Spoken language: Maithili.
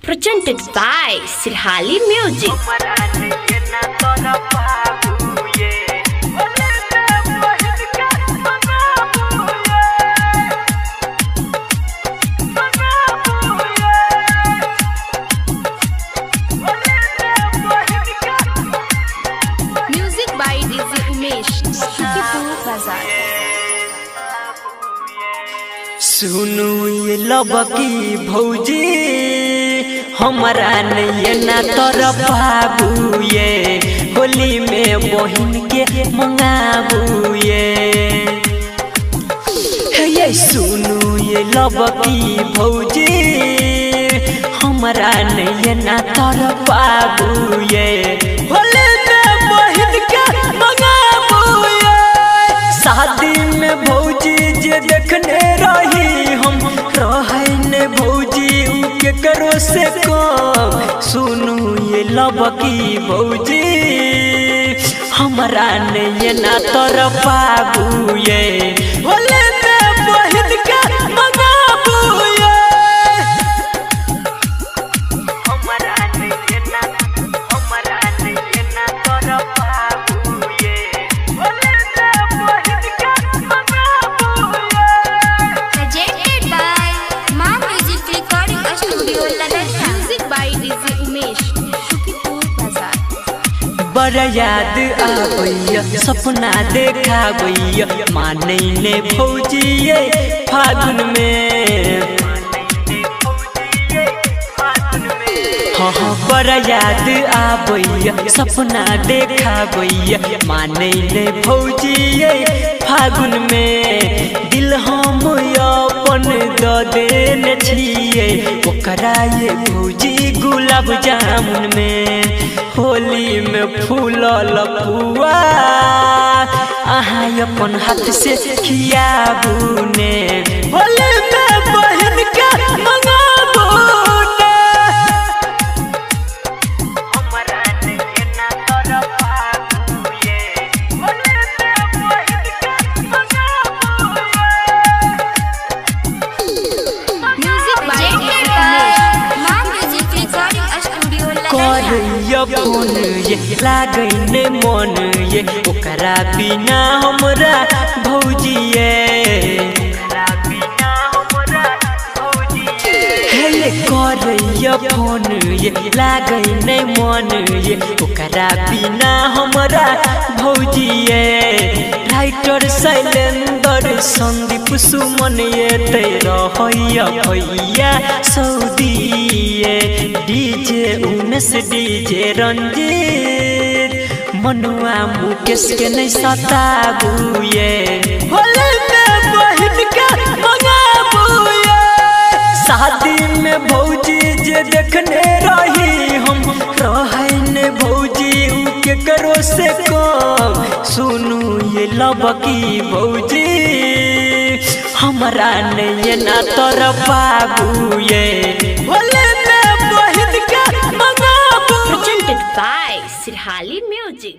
Presented by Sirhali Music. Music by DJ Umesh, Shukipur Bazaar. सुनू ये लबकी भौजी हमारा नैना तर बाबू ये होली में बहिन के मंगाबू ये। हे ये सुनू ये लबकी भौजी हमारा नैना तर बाबू ये होली में बहिन के मंगाबू ये। शादी में भौजी जे देखने रही हम रहे ने भौजी के करो से कम। सुनू ये लबकी भौजी हमारा नैना तर बाबू ये होली में बहिन के मंगाबू ये। हमारा नैना तर बाबू ये होली में बहिन के मंगाबू ये। Presented by Ma Music Recording Studio, Ladakh. Music by DJ Umesh, Shukipur Bazaar. बड़ा याद आबैया सपना देखाबैया मानै ने भौजिए फागुन में। हाँ हाँ बड़ा याद आबैया सपना देखाबैया मानै ने भौजिए फागुन में। दिल हम अपन द देने छियै ओकरा ये भौजी गुलाब जामुन में। होली में फूलल पुआ अहाँ अपन हाथ से खियाबू ने होली में बहिन के मंगाबू ने। हमरा नैना तर बाबू ये होली में बहिन के मंगाबू ये। Music by DJ Umesh, Ma Music Recording Studio, Ladakh. करैया फोन ये लागै ने मन ये ओकरा बिना हमरा भौजिए। हे करैया फोन ये लागै ने मन ये ओकरा बिना हमरा भौजिए। राइटर शैलेंद्र संदीप सुमन ये ते रहैया भैया सऊदीए। डीजे उमेश डीजे रंजीत मनुआ मुकेश के नहीं सताबू ये होली में बहिन के मंगाबू ये। शादी में भौजी जे देखने रही हम रहे ने भौजी के करो से कम। सुनू ये लबकी भौजी हमारा नैना तर बाबू ये होली में बहिन के मंगाबू। Presented by Sirhali Music.